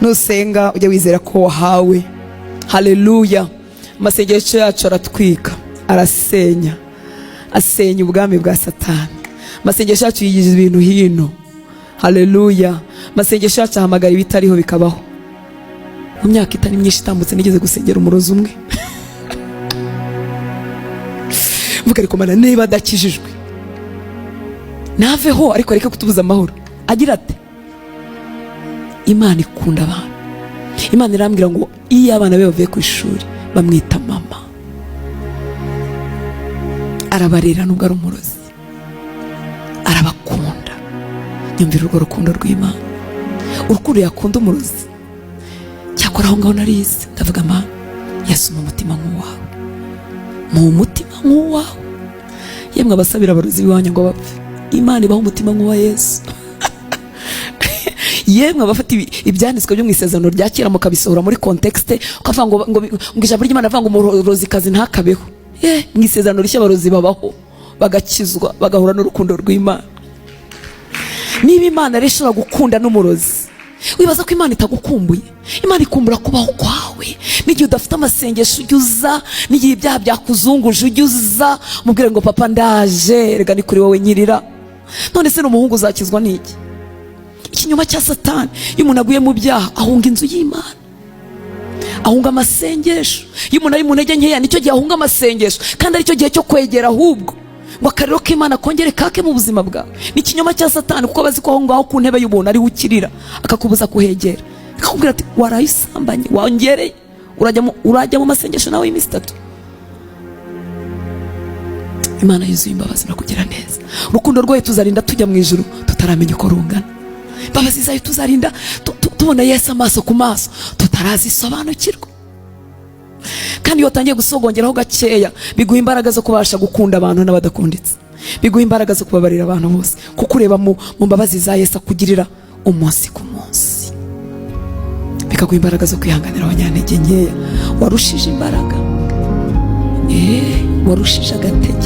Nusenga ujye wizera ko wahawe. Haleluya. Amasengesho yacu aratwika, arasenya, asenya ubwami bwa Satani. Amasengesho yacu yigiza ibintu hino. Haleluya. Amasengesho yacu ahamagara ibitariho bikabaho. Mu myaka itari myinshi itambutse nigeze gusengera umurozi umwe, mvuga ariko Mana, niba adakijijwe naveho, ariko areke kutubuza amahoro. Agira ati Imana ikunda abantu. Imana irambwira ngo iyo abana be bavuye ku ishuri bamwita mama, arabarera nubwo ari umurozi, arabakunda. Nyumvira urwo rukundo rw'Imana, urukundo yakunda umurozi. Cyakora aho ngaho narize, ndavuga Mana, Yesu mu mutima nk'uwawe, mu mutima nk'uwawe. Yemwe abasabira abarozi b'iwanyu ngo bapfe, Imana ibaha umutima nk'uwa Yesu. Yemwe abafata ibyanditswe byo mu isezerano rya kera mukabisohora muri contexte, ukavuga ngo ijambo ry'Imana avuga ngo umurozikazi ntakabeho. Mu isezerano rishya abarozi babaho, bagakizwa, bagahura n'urukundo rw'Imana. Niba Imana rero ishobora gukunda n'umurozi, wibaza ko Imana itagukumbuye? Imana ikumbura kubaho kwawe. N'igihe udafite amasengesho ujya uza, n'igihe ibyaha byakuzunguje ujya uza mubwire ngo papa ndaje, rega ni kuri wowe nyirira. None se n'umuhungu uzakizwa n'iki? Ikinyoma cya Satani, iyo umuntu aguye mu byaha ahunga inzu y'Imana, ahunga amasengesho. Iyo umuntu ari mu ntege nkeya nicyo gihe ahunga amasengesho, kandi aricyo gihe cyo kwegera ahubwo ngo akariro k'Imana kongere kake mu buzima bwawe. Ni ikinyoma cya Satani, kuko abazi ko aho ngaho ku ntebe y'ubuntu ariho ukirira, akakubuza kuhegera, akakubwira ati waraye usambanye, wongereye, urajya mu masengesho nawe y'iminsi 3. Imana yuzuye imbabazi no kugira neza. Urukundo rwayo tuzarinda tujya mu ijuru tutaramenya uko rungana. Imbabazi zayo tuzarinda tubona Yesu amaso ku maso tutarazisobanukirwa. Kandi iyo utangiye gusogongeraho gakeya, biguha imbaraga zo kubasha gukunda abantu n'abadakunditse, biguha imbaraga zo kubabarira abantu bose, kuko ureba mu mbabazi za Yesu akugirira umunsi ku munsi. Bikaguha imbaraga zo kwihanganira abanyantege nkeya warushije imbaraga, warushije agatege.